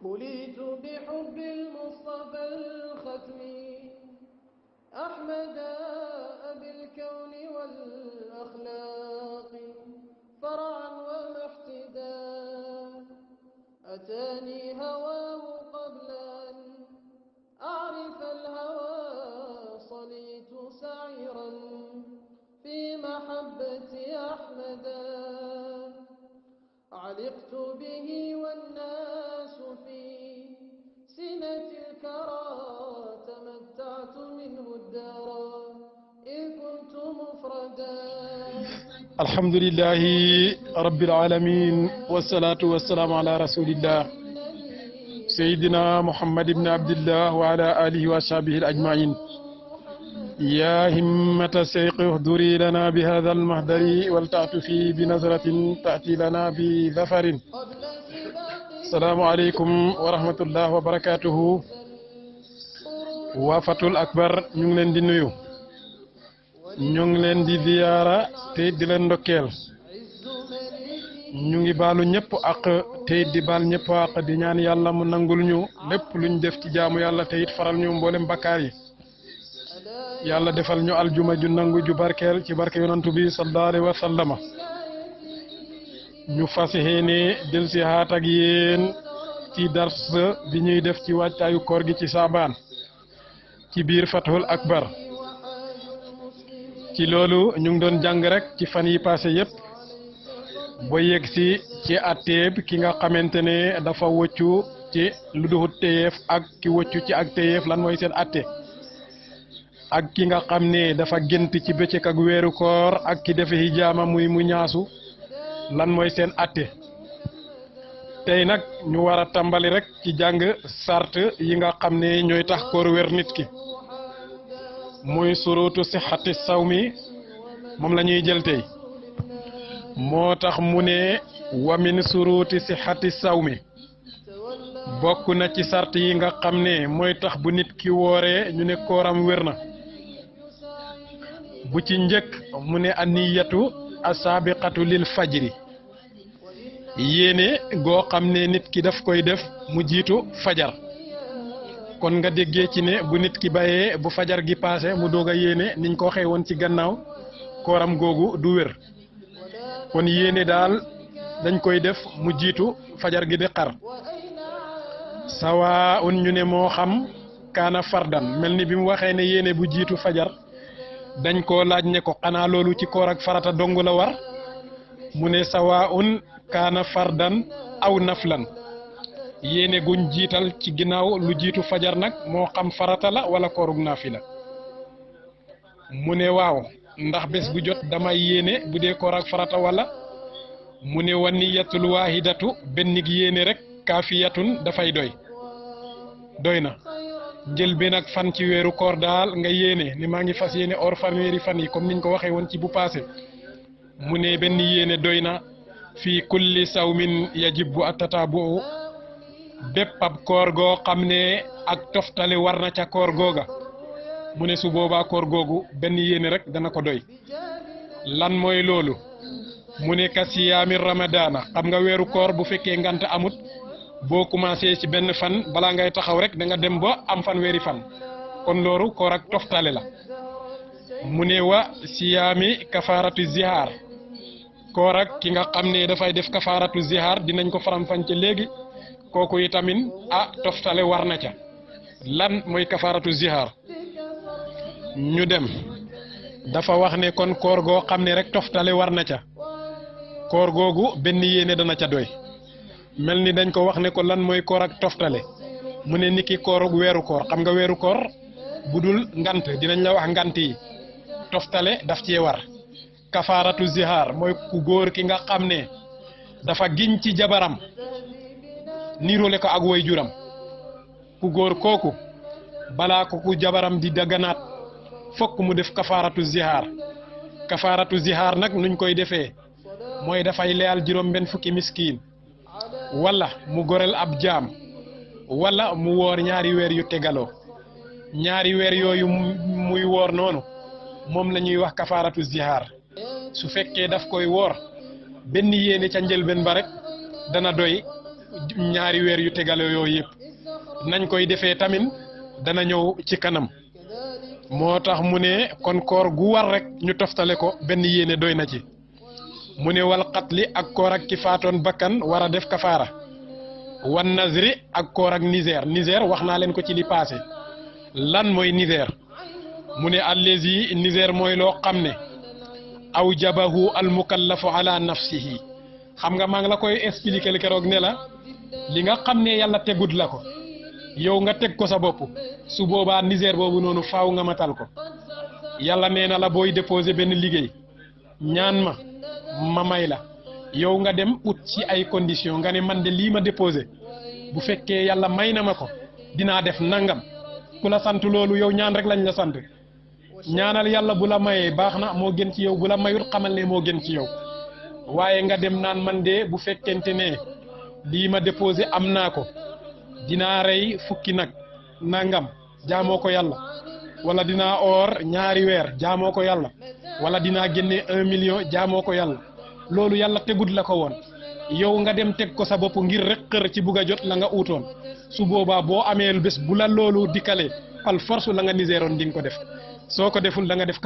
بليت بحب المصطفى الختم أحمد أبي الكون والأخلاق فرعا ومحتدا أتاني هواه قبل أن أعرف الهوى صليت سعيرا في محبة أحمدا علقت به والناس في سنة الكرى تمتعت منه الدارا إذ كنت مفردا. الحمد لله رب العالمين والصلاة والسلام على رسول الله سيدنا محمد بن عبد الله وعلى آله وصحبه الأجمعين. يا همة الشيخ اهدري لنا بهذا المهدر ولتعطفي بنظرة تأتي لنا بظفر. السلام عليكم ورحمة الله وبركاته. Wafatul Akbar ñu ngi leen di nuyu, ñu ngi leen di ziyaara te di leen ndokkeel, ñu ngi baalu ñëpp ak te di baal ñëpp ak di ñaan yàlla mu nangul ñu lépp luñ def ci jaamu yàlla te it faral ñu mboolem bakkaar yi. yàlla defal ñu aljuma ju nangu ju barkeel ci barke yonantu bi sallallahu alayhi wa sallama. ñu fas yéene del si haat ak yéen ci dars bi ñuy def ci wàccaayu koor gi ci saabaan ci biir Fathul Akbar. ci loolu ñu ngi doon jàng rek ci fan yi passé yépp ba yegg si ci atteeb ki nga xamante ne dafa wëccu ci lu duhut téyeef ak ki wëccu ci ak téyeef lan mooy seen atte, ak ki nga xam ne dafa gént ci bëccëg ak weeru koor ak ki defe hijaama muy mu ñaasu lan mooy seen atte. tey nag ñu war a tàmbali rek ci jàng sart yi nga xam ne ñooy tax koor wér nit ki, muy surutu sixati sawmi moom la ñuy jël tey. moo tax mu ne wa min suruti sixati sawmi bokk na ci sart yi nga xam ne mooy tax bu nit ki wooree ñu ne kooram wér na. bu ci njëkk mu ne aniyatu asaabiqatu lil fajri, yéene goo xam ne nit ki daf koy def mu jiitu fajar. kon nga déggee ci ne bu nit ki bayee bu fajar gi paase mu doog a yéene niñ ko waxee woon ci gannaaw kooram googu du wér. kon yéene daal dañ koy def mu jiitu fajar gi di xar. sawa un ñu ne moo xam kaana fardan, mel ni bi mu waxee ne yéene bu jiitu fajar dañ koo laaj ne ko xanaa loolu ci koor ak farata dong la war. mu ne sawa un kaana fardan aw naflan, yéene guñ jiital ci ginnaaw lu jiitu fajar nag moo xam farata la wala koorug naafila. mu ne waaw ndax bés bu jot damay yéene bu dee koor ak farata wala. mu ne wa niyatul waahidatu benn yéene rek kaafiyatun dafay doy na. njël bi nag fan ci weeru koor daal nga yéene ni maa ngi fas yéene or fanweeri fan yi comme niñ ko waxee woon ci bu passé. mu ne benn yéene doy na fii kulli sawmin yajibu at-tatabu, bépp ab koor goo xam ne ak toftale war na ca koor googa. mu ne su boobaa koor googu benn yéene rek dana ko doy. lan mooy loolu? mu ne ka siyaami ramadaana, xam nga weeru koor bu fekkee ngant amut boo commencé ci benn fan balaa ngay taxaw rek da nga dem ba am fan weeri fan, kon loolu koor ak toftale la. mu ne wa siyaami kafaaratu zihaar, koor ak ki nga xam ne dafay def kafaaratu zihaar dinañ ko faram-fàcce léegi. kooku itamit toftale war na ca. lan mooy kafaaratu zihaar? ñu dem dafa wax ne kon koor goo xam ne rek toftale war na ca koor googu benn yéene dana ca doy. mel ni dañ ko wax ne ko lan mooy koor ak toftale. mu ne niki koorug weeru koor, xam nga weeru koor bu dul ngant dinañ la wax ngant yi toftale daf cee war. kafaaratu zihaar mooy ku góor ki nga xam ne dafa giñ ci jabaram niroole ko ak woy juram. ku góor kooku balaa ko ku jabaram di daganaat fokk mu def kafaaratu zihaar. kafaaratu zihaar nag nuñ koy defee mooy dafay leyal juróom benn fukki miskiin, wala mu gorel ab jaam, wala mu woor ñaari weer yu tegaloo. ñaari weer yooyu muy woor noonu moom la ñuy wax kafaaratu zihaar. su fekkee daf koy woor benn yéene ca njëlbeen ba rek dana doy ñaari weer yu tegale yooyu yëpp nañ koy defee tamit dana ñëw ci kanam moo tax mu ne kon koor gu war rek ñu toftale ko benn yéene doy na ci mu ne wal qatli ak koor ak ki faatoon bakkan war a def kafaara wan nazri ak koor ak niseer wax naa leen ko ci li passé lan mooy niseer mu ne allazi niseer mooy loo xam ne aw jabahu al mukallafu ala nafsihi xam nga maa ngi la koy expliquer keroog ne la li nga xam ne yàlla tegut la ko yow nga teg ko sa bopp su boobaa niseer boobu noonu faaw nga matal ko yàlla nee na la booy déposer benn liggéey ñaan ma may la yow nga dem ut ci ay conditions nga ne man de lii ma déposé bu fekkee yàlla may na ma ko dinaa def nangam ku la sant loolu yow ñaan rek lañ la sant ñaanal yàlla bu la mayee baax na moo gën ci yow bu la mayut xamal ne moo gën ci yow waaye nga dem naan man de bu fekkente ne lii ma déposé am naa ko dinaa rey fukki nag nangam jaamoo ko yàlla wala dinaa oor ñaari weer jaamoo ko yàlla wala dinaa génne 1 million jaamoo ko yàlla loolu yàlla tegut la ko woon yow nga dem teg ko sa bopp ngir rek xër ci bugg a jot la nga uutoon su boobaa boo amee bés bu la loolu dikkalee par force la nga niseeroon di nga ko def soo ko deful da nga def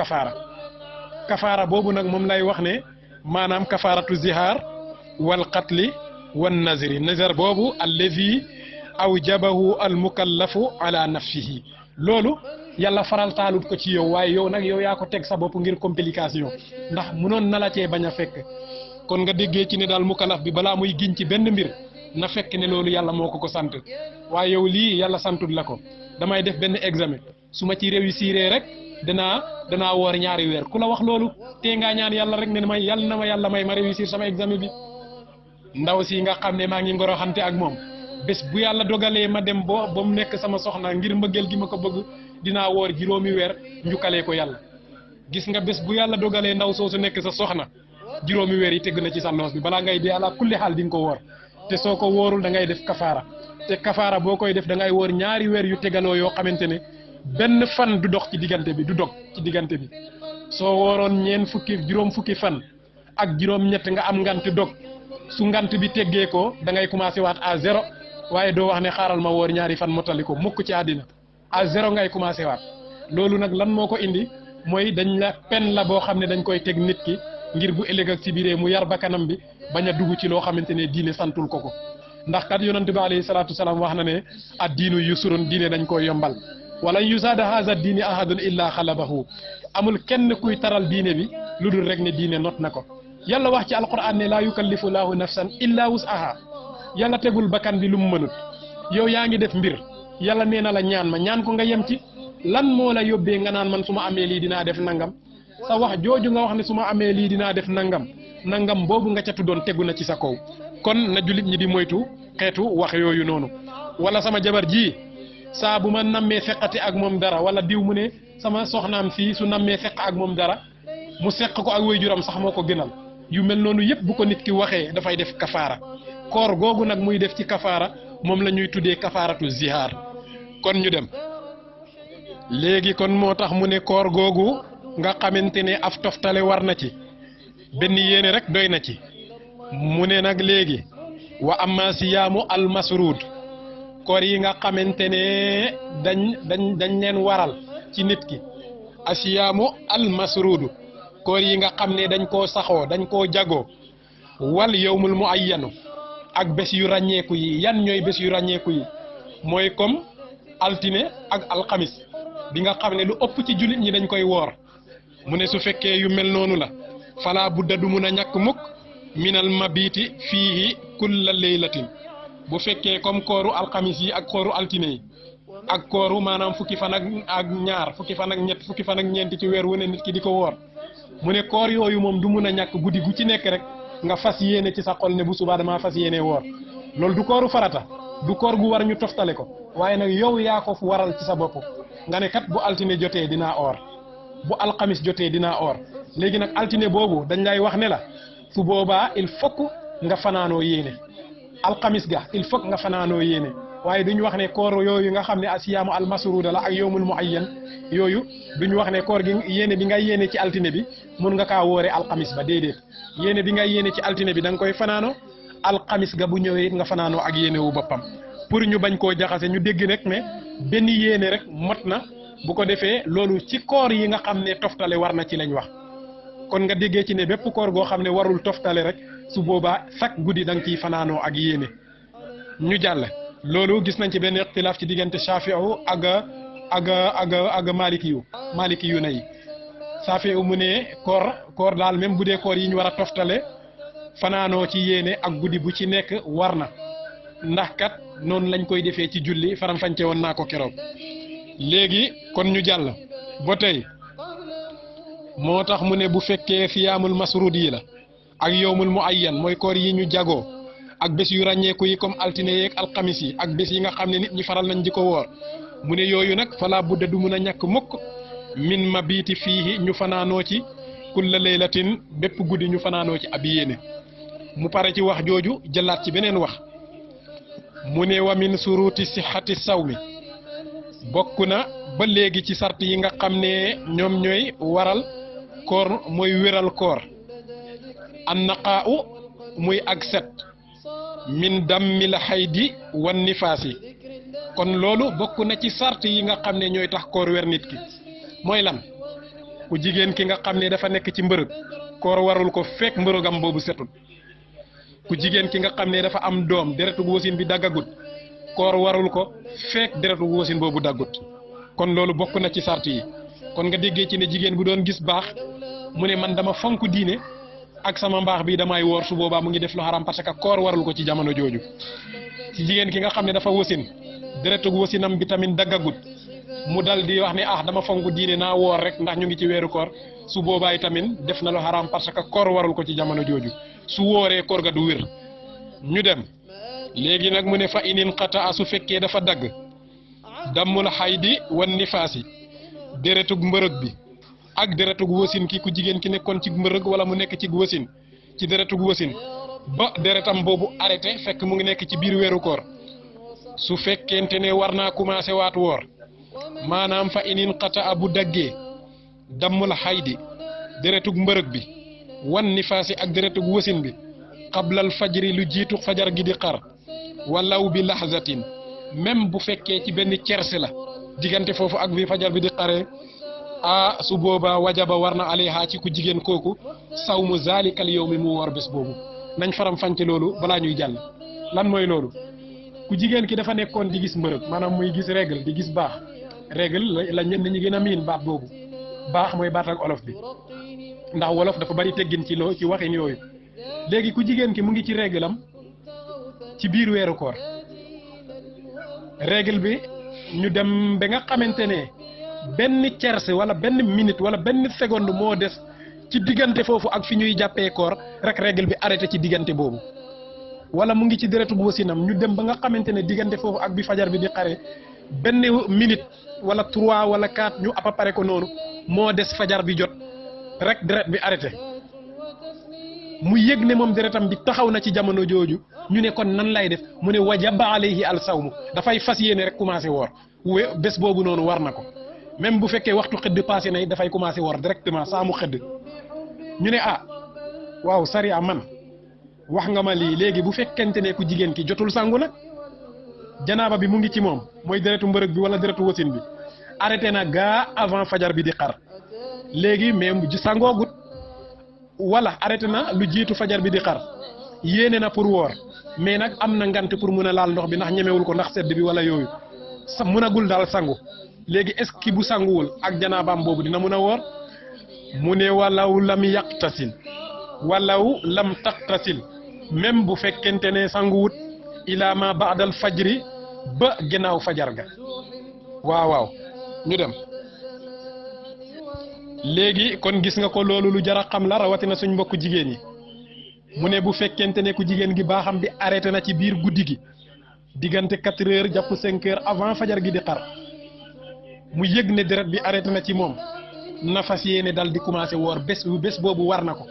kafaara boobu nag moom lay wax ne maanaam kafaaratu zihaar wal qatli wan nazri nazar boobu allazi awjabahu al mukallafu ala nafsihi loolu yàlla faral taalut ko ci yow waaye yow nag yow yaa ko teg sa bopp ngir complication ndax munoon na la cee bañ a fekk kon nga déggee ci ne daal mukallaf bi balaa muy giñ ci benn mbir na fekk ne loolu yàlla moo ko sant waaye yow lii yàlla santul la ko damay def benn examen su ma ci réussir rek danaa woor ñaari weer ku la wax loolu tee ngaa ñaan yàlla rek ne may yàlla na ma yàlla may ma réussir sama examen bi ndaw si nga xam ne maa ngi ngoroxante ak moom bés bu yàlla dogalee ma dem ba mu nekk sama soxna ngir mbëggeel gi ma ko bëgg dinaa woor juróomi weer njukkalee ko yàlla gis nga bés bu yàlla dogalee ndaw soosu nekk sa soxna juróomi weer yi tegg na ci sa loos bi balaa ngay dee ala kulli xaal di nga ko woor te soo ko woorul da ngay def kafaara te kafaara boo koy def da ngay woor ñaari weer yu tegaloo yoo xamante ne benn fan du dox ci diggante bi du dog ci diggante bi soo wooroon juróom fukki fan ak juróom-ñett nga am ngant dog su ngant bi teggee ko da ngay commencé waat à zéro waaye doo wax ne xaaral ma woor ñaari fan motali ko mukk ci àddina à zéro ngay commencé waat loolu nag lan moo ko indi mooy dañ la pen la boo xam ne dañ koy teg nit ki ngir bu ëllëg ak si biiree mu yar ba kanam bi bañ a dugg ci loo xamante ne diine santul ko ndax kat yonent bi alayhi salaatu salaam wax na ne ad diinu yusrun diine dañ koy yombal wala yusaada haza diini ahadun illa xalabahu amul kenn kuy taral diine bi lu dul rek ne diine not na ko yàlla wax ci alquran ne laa yukallifu laahu nafsan illa wusaha yàlla tegul bakkan bi lu mu mënut yow yaa ngi def mbir yàlla nee na la ñaan ko nga yem ci lan moo la yóbbee nga naan man su ma amee lii dinaa def nangam sa wax jooju nga wax ne su ma amee lii dinaa def nangam boobu nga ca tuddoon tegu na ci sa kaw kon na jullit ñi di moytu xeetu wax yooyu noonu wala sama jabar ji saa bu ma nammee feqati ak moom dara wala diw mu ne sama soxnaam fii su nammee feq ak moom dara mu seq ko ak waajuram sax moo ko gënal yu mel noonu yëpp bu ko nit ki waxee dafay def kafaara koor googu nag muy def ci kafaara moom la ñuy tuddee kafaaratu zihaar kon ñu dem léegi kon moo tax mu ne koor googu nga xamante ne af toftale war na ci benn yéene rek doy na ci mu ne nag léegi wa amma siyaamu almasruud koor yi nga xamante ne dañ leen waral ci nit ki asiyaamu almasruudu koor yi nga xam ne dañ koo saxoo dañ koo jagoo wal yawmul muayyanu ak bés yu ràññeeku yi yan ñooy bés yu ràññeeku yi mooy comme altine ak alxamis bi nga xam ne lu ëpp ci jullit ñi dañ koy woor mu ne su fekkee yu mel noonu la fala budda du mun a ñàkk mukk minal mabiti fiihi kulla laylatin bu fekkee comme kooru alxamis yi ak kooru altine yi ak kooru maanaam fukki fan ak ñaar fukki fan ak ñett fukki fan ak ñeenti ci weer wu ne nit ki di ko woor mu ne koor yooyu moom du mun a ñàkk guddi gu ci nekk rek nga fas yéene ci sa xol ne bu subaa damaa fas yéene woor loolu du kooru farata du koor gu war ñu toftale ko waaye nag yow yaa ko waral ci sa bopp nga ne kat bu altine jotee dinaa oor bu alxamis jotee dinaa oor léegi nag altine boobu dañ lay wax ne la su boobaa il faut nga fanaanoo yéene alxamis ga il faut nga fanaanoo yéene waaye duñu wax ne koor yooyu nga xam ne asiyaamu almasruuda la ak yawmul muayyan yooyu duñu wax ne koor gi yéene bi ngay yéene ci altine bi mun nga kaa woore alxamis ba déedéet yéene bi ngay yéene ci altine bi da nga koy fanaano alxamis ga bu ñëwee nga fanaanoo ak yéene wu boppam pour ñu bañ koo jaxase ñu dégg rek ne benn yéene rek mot na bu ko defee loolu ci koor yi nga xam ne toftale war na ci lañ wax kon nga déggee ci ne bépp koor goo xam ne warul toftale rek su boobaa chaque guddi da nga ciy fanaanoo ak yéene ñu jàll loolu gis nañ ci benn ixtilaaf ci diggante Shafi'u ak maliki yu na yi Shafi'u mu ne koor daal même bu dee koor yi ñu war a toftale fanaanoo ci yéene ak guddi bu ci nekk war na ndax kat noonu lañ koy defee ci julli faram-fàcce woon naa ko keroog léegi kon ñu jàll ba tey moo tax mu ne bu fekkee siyaamul masruud yi la ak yowmul muayyan mooy koor yi ñu jagoo ak bés yu ràññeeku yi comme altine yeeg alxamis yi ak bés yi nga xam ne nit ñi faral nañ di ko woor mu ne yooyu nag fala budda du mun a ñàkk mukk min mabiiti fiihi ñu fanaanoo ci kulla laylatin bépp guddi ñu fanaanoo ci ab yéene mu pare ci wax jooju jëlaat ci beneen wax mu ne wa min suruti sixati sawmi bokk na ba léegi ci sart yi nga xam ne ñoom ñooy waral koor mooy wéral koor an naqaa'u muy ak set min dammil xaydi wan nifaasi kon loolu bokk na ci sart yi nga xam ne ñooy tax koor wer nit ki mooy lan ku jigéen ki nga xam ne dafa nekk ci mbërëg koor warul ko fekk mbërëgam boobu setul ku jigéen ki nga xam ne dafa am doom deretu wasin bi daggagut koor warul ko fekk deretu wasin boobu daggut kon loolu bokk na ci sart yi kon nga déggee ci ne jigéen bu doon gis baax mu ne man dama fonk diine ak sama mbaax bi damay woor su boobaa mu ngi def lu xaram parce que koor warul ko ci jamono jooju ci jigéen ki nga xam ne dafa wasin deretu wasinam bi tamit daggagut mu dal di wax ne dama fonk diine naa woor rek ndax ñu ngi ci weeru koor su boobaay tamit def na lu xaram parce que koor warul ko ci jamono jooju su wooree koor ga du wér ñu dem léegi nag mu ne fa inin xataa su fekkee dafa dagg dammul xaydi wan nifaasi deretug mbërëg bi ak deretug wasin ki ku jigéen ki nekkoon ci mbërëg wala mu nekk ci wasin ci deretug wasin ba deretam boobu arrêté fekk mu ngi nekk ci biir weeru koor su fekkente ne war naa commencé waat woor maanaam fa inin xataa bu daggee dammul xaydi deretug mbërëg bi wan nifaasi ak deretug wasin bi qablal fajri lu jiitu fajar gi di xar walaw bi lahzatin même bu fekkee ci benn cersi la diggante foofu ak bi fajar bi di xaree su boobaa wajaba war na alayha ci ku jigéen kooku sawmu zalikal yawmi mu woor bés boobu nañ faram fànce loolu balaa ñuy jàll lan mooy loolu ku jigéen ki dafa nekkoon di gis mbërëg maanaam muy gis règle di gis baax règle la ñenn ñi gën a miin baat boobu baax mooy baat ak olof bi ndax wolof dafa bari teggin ci ci waxin yooyu léegi ku jigéen ki mu ngi ci règle am ci biir weeru koor règle bi ñu dem ba nga xamante ne benn tierce wala benn minute wala benn seconde moo des ci diggante foofu ak fi ñuy jàppee koor rek règle bi arrêté ci diggante boobu wala mu ngi ci deretu bu wasinam ñu dem ba nga xamante ne diggante foofu ak bi fajar bi di xare benn minute wala 3 wala 4 ñu à peu près ko noonu moo des fajar bi jot rek deret bi arrêté mu yëg ne moom deretam bi taxaw na ci jamono jooju ñu ne kon nan lay def mu ne wajaba alayhi al sawmu dafay fas yéene rek commencé woor bés boobu noonu war na ko même bu fekkee waxtu xëdd passé na dafay commencé woor directement saa mu xëdd ñu ne waaw sariya man wax nga ma lii léegi bu fekkente ne ku jigéen ki jotul sangu nag janaaba bi mu ngi ci moom mooy deretu mbërëg bi wala deretu wasin bi arrêté na gaa avant fajar bi di xar léegi mais ji sangoogut wala arrêté na lu jiitu fajar bi di xar yéene na pour woor mais nag am na ngant pour mun a laal ndox bi ndax ñemewul ko ndax sedd bi wala yooyu munagul daal sangu léegi est-ce que bu sanguwul ak janaabaam boobu dina mun a woor mu ne walaw lam yaqtasil walaw lam taqtasil même bu fekkente ne sanguwut ila ma baadal fajri ba gannaaw fajar ga waaw ñu dem léegi kon gis nga ko loolu lu jar a xam la rawatina suñ mbokku jigéen yi mu ne bu fekkente ne ku jigéen gi baaxam bi arrêté na ci biir guddi gi diggante 4 heures jàpp 5 heures avant fajar gi di xar mu yëg ne deret bi arrêté na ci moom na fas yéene dal di commencé woor bés boobu war na ko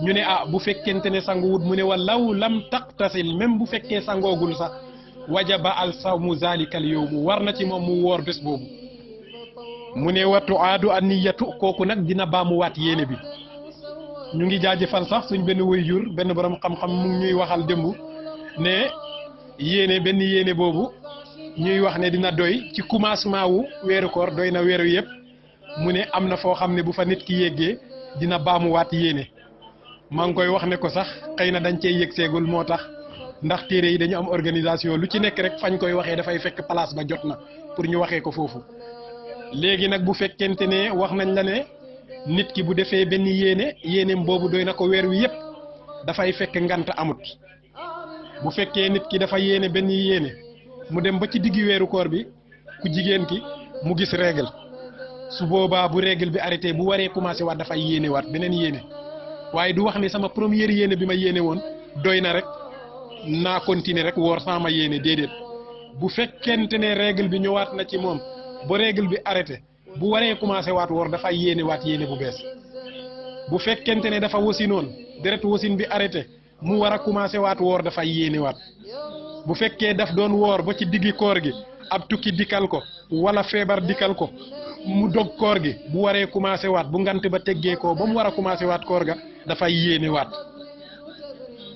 ñu ne bu fekkente ne sanguwut mu ne walaw lam taqtasil même bu fekkee sangoogul sax wajaba al sawmu zalikal yawmu war na ci moom mu woor bés boobu mu ne wattu aadu an niyatu kooku nag dina baamuwaat yéene bi ñu ngi jaajëfal sax suñ benn waajur benn borom xam-xam mu ngi ñuy waxal démb ne yéene benn yéene boobu ñuy wax ne dina doy ci commencement wu weeru koor doy na weeru yëpp mu ne am na foo xam ne bu fa nit ki yéggee dina baamuwaat yéene maa ngi koy wax ne ko sax xëy na dañ cey yëg seegul moo tax ndax téere yi dañu am organisation lu ci nekk rek fañ koy waxee dafay fekk place ba jot na pour ñu waxee ko foofu léegi nag bu fekkente ne wax nañ la ne nit ki bu defee benn yéeneem boobu doy na ko weer wi yëpp dafay fekk ngant amut bu fekkee nit ki dafa yéene benn yéene mu dem ba ci diggi weeru koor bi ku jigéen ki mu gis règle su boobaa bu règle bi arrêté bu waree commencé waat dafay yéene waat beneen yéene waaye du wax ne sama première yéene bi ma yéene woon doy na rek naa continuer rek woor sama yéene déedéet bu fekkente ne règle bi ñëwaat na ci moom ba règle bi arrêté bu waree commencé waat woor dafay yéene waat yéene bu bees bu fekkente ne dafa wasinoon deret wasin bi arrêté mu war a commencé waat woor dafay yéene waat bu fekkee daf doon woor ba ci diggi koor gi ab tukki dikkal ko wala feebar dikkal ko mu dog koor gi bu waree commencé waat bu ngant ba teggee ko ba mu war a commencé waat koor ga dafay yéene waat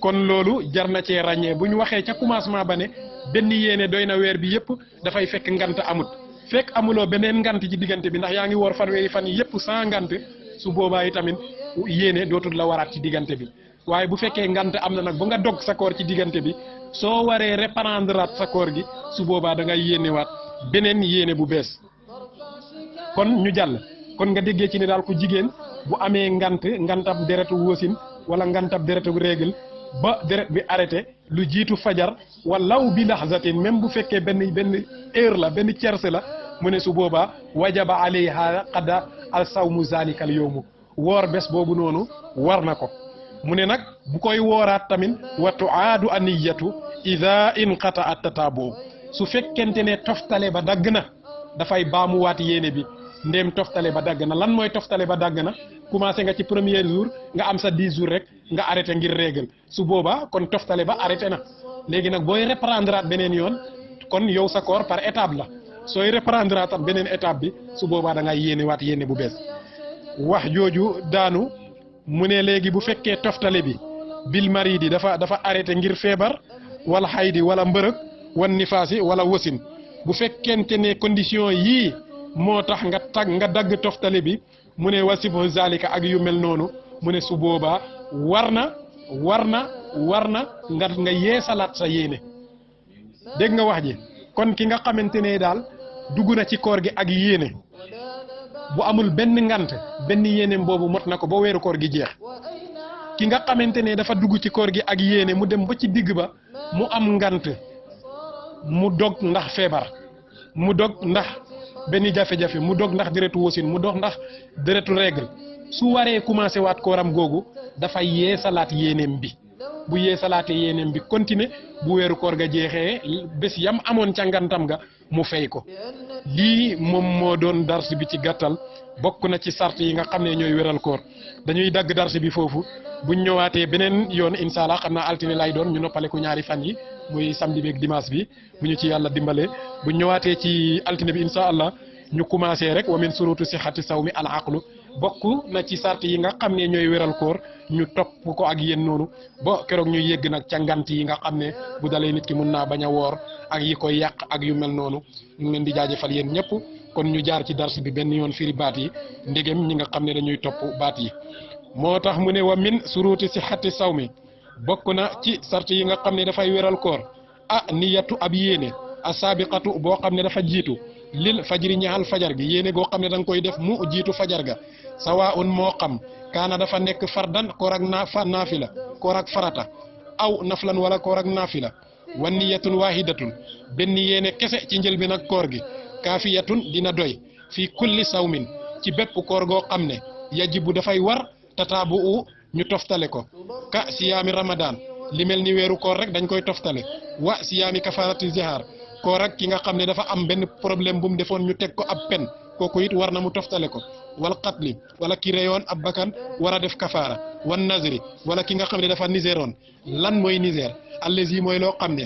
kon loolu jar na cee ràññee bu ñu waxee ca commencement ba ne benn yéene doy na weer bi yëpp dafay fekk ngant amut fekk amuloo beneen ngant ci diggante bi ndax yaa ngi woor fanweeri fan yëpp sans ngant su boobaa yi tamit yéene dootul la waraat ci diggante bi waaye bu fekkee ngant am na nag ba nga dog sa koor ci diggante bi soo waree reprendre sa koor gi su boobaa da ngay yéene waat beneen yéene bu bees kon ñu jàll kon nga déggee ci ne daal ku jigéen bu amee ngantab deretu wosin wala ngantab deretu règle ba deret bi arrêté lu jiitu fajar walaw bi lahzatin même bu fekkee benn heure la benn tierce la mu ne su boobaa wajaba alayha qada al sawmu zalika al yawmu woor bés boobu noonu war na ko mu ne nag bu koy wooraat tamit wa tuaadu aniyatu ida inqata at tatabu su fekkente ne toftale ba dagg na dafay baamuwaat yéene bi ndéem toftale ba dagg na lan mooy toftale ba dagg na commencé nga ci premier jour nga am sa 10 jours rek nga arrêté ngir règle su boobaa kon toftale ba arrêté na léegi nag booy reprendre at beneen yoon kon yow sa koor par étape la sooy reprendre at beneen étape bi su boobaa da ngay yéene waat yéene bu bees wax jooju daanu mu ne léegi bu fekkee toftale bi bil maridi dafa arrêté ngir feebar wala xaydi wala mbërëg wan nifaasi wala wasin bu fekkente ne condition yii moo tax nga dagg toftale bi mu ne wasibu zalika ak yu mel noonu mu ne su boobaa war na nga yeesalaat sa yéene dégg nga wax ji kon ki nga xamante ne daal dugg na ci koor gi ak yéene bu amul benn ngant benn yéeneem boobu mot na ko ba weeru koor gi jeex ki nga xamante ne dafa dugg ci koor gi ak yéene mu dem ba ci digg ba mu am ngant mu dog ndax feebar mu dog ndax benn jafe-jafe mu dog ndax deretu wasin mu dog ndax deretu règle su waree commencé waat kooram googu dafay yeesalaat yéeneem bi bu yeesalaatee yéeneem bi continuer bu weeru koor ga jeexee bés yam amoon ca ngantam ga mu fay ko lii moom moo doon dars bi ci gàttal bokk na ci sart yi nga xam ne ñooy wéral koor dañuy dagg dars bi foofu buñ ñëwaatee beneen yoon incha allah xam naa altine lay doon ñu noppale ko ñaari fan yi muy samedi beeg dimanche bi bu ñu ci yàlla dimbalee buñ ñëwaatee ci altine bi incha allah ñu commencé rek wa min surutu sihhati sawmi al aqlu bokk na ci sart yi nga xam ne ñooy wéral koor ñu topp ko ak yéen noonu ba keroog ñu yegg nag ca ngant yi nga xam ne bu dalee nit ki mun naa bañ a woor ak yi koy yàq ak yu mel noonu ñu leen di jaajëfal yéen ñëpp kon ñu jaar ci dars bi benn yoon firi baat yi ndegem ñi nga xam ne dañuy topp baat yi moo tax mu ne wa min suruti sihhati sawmi bokk na ci sart yi nga xam ne dafay wéral koor niyatu ab yéene a sabiqatu boo xam ne dafa jiitu lil fajri ñaxal fajar gi yéene goo xam ne da nga koy def mu jiitu fajar ga sawaun moo xam kaana dafa nekk fardan koor ak naafila koor ak farata aw naflan wala koor ak naafila wa niyatun wahidatun benn yéene kese ci njël bi nag koor gi kaafiyatun dina doy fii kulli sawmin ci bépp koor goo xam ne yajibu dafay war tataabu ñu toftale ko ka siyaami ramadan li mel ni weeru koor rek dañ koy toftale wa siyaami kafarati zihar koor ak ki nga xam ne dafa am benn problème bu mu defoon ñu teg ko ab pen kooku it war na mu toftale ko wal qatli wala ki reyoon ab bakkan war a def kafaara wan nazri wala ki nga xam ne dafa niseroon lan mooy niser allazi mooy loo xam ne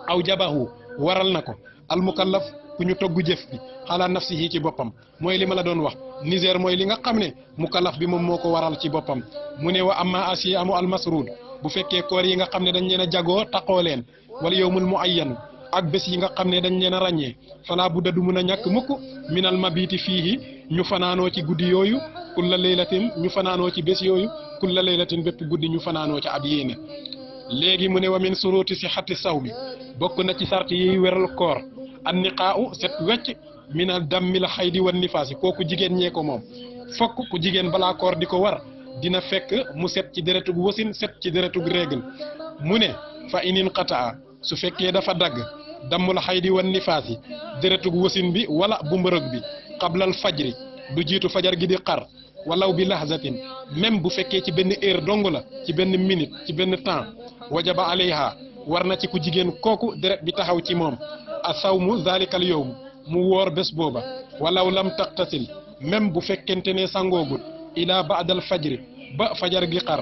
aw jabahu waral na ko al mukallaf ku ñu togg jëf bi xalaa nafsihi ci boppam mooy li ma la doon wax nizer mooy li nga xam ne mukallaf bi moom moo ko waral ci boppam mu ne wa amma asiyamu almasruud bu fekkee koor yi nga xam ne dañ leen a jagoo taqoo leen wala yawmul muayyan ak bés yi nga xam ne dañ leen a ràññee fala bu dadu mun a ñàkk mukk minal mabiti fiihi ñu fanaanoo ci guddi yooyu kulla laylatin ñu fanaanoo ci bés yooyu kulla laylatin bépp guddi ñu fanaanoo ci ab yéene léegi mu ne wa min suruti sihhati sawmi bokk na ci sart yi weral koor an niqaa'u set wecc minal dammil xaydi wan nifaasi kooku jigéen ñee ko moom fokk ku jigéen balaa koor di ko war dina fekk mu set ci deretug wasin set ci deretug règle mu ne fa inin qataa su fekkee dafa dagg dammul xaydi wan nifaasi deretug wasin bi wala bu mbërëg bi qablal fajri du jiitu fajar gi di xar walaw bi lahzatin même bu fekkee ci benn heure dong la ci benn minute ci benn temps wajaba alayha war na ci ku jigéen kooku deret bi taxaw ci moom a sawmu zalikal yawm mu woor bés booba walaw lam taqtasil même bu fekkente ne sangoogut ila baadal fajri ba fajar gi xar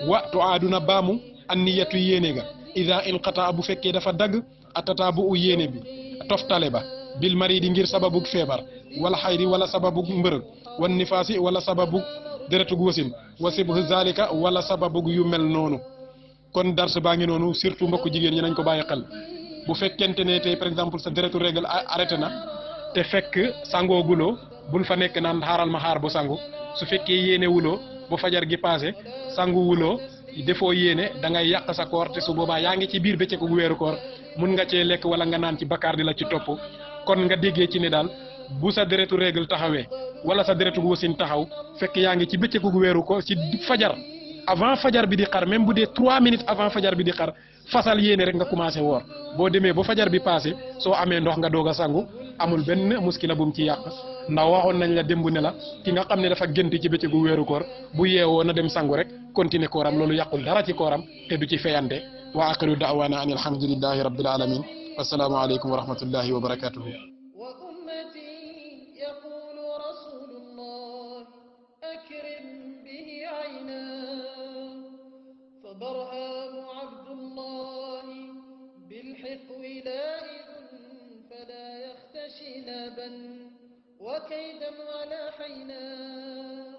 wa tuaaduna baamu anniyatu yéene ga ida inqata bu fekkee dafa dagg atata bu u yéene bi toftale ba bil maridi ngir sababug feebar wala xayri wala sababug mbërëg wan nifaasi wala sababug deretug wasin wa sibhu zalika wala sababug yu mel noonu kon dars baa ngi noonu surtout mbokk jigéen ñi nañ ko bàyyi xel bu fekkente ne tey par exemple sa deretu règle arrêté na te fekk sangoo guloo bul fa nekk naan xaaral ma xaar bu sangu su fekkee yéene wuloo bu fajar gi passé sangu wuloo defoo yéene da ngay yàq sa koor te su boobaa yaa ngi ci biir bëccëgu weeru koor mun nga cee lekk wala nga naan ci bakkaar di la ci topp kon nga déggee ci ne daal bu sa deretu règle taxawee wala sa deretu wasin taxaw fekk yaa ngi ci bëccëgu weeru koor ci fajar avant fajar bi di xar même bu dee 3 minutes avant fajar bi di xar fasal yéene rek nga commencé woor boo demee ba fajar bi passé soo amee ndox nga doog a sangu amul benn muskila bu mu ci yàq ndax waxoon nañ la démb ne la ki nga xam ne dafa gént ci bëccëgu weeru koor bu yeewoo na dem sangu rek continuer kooram loolu yàqul dara ci kooram te du ci feyante wa axiru da'wana an alhamdulillahi rabbil alamin wassalaamu aleykum wa rahmatullahi wa barakatuhu برهام عبد الله بالحقو لائذ فلا يختشي نابا وكيدا ولا حينا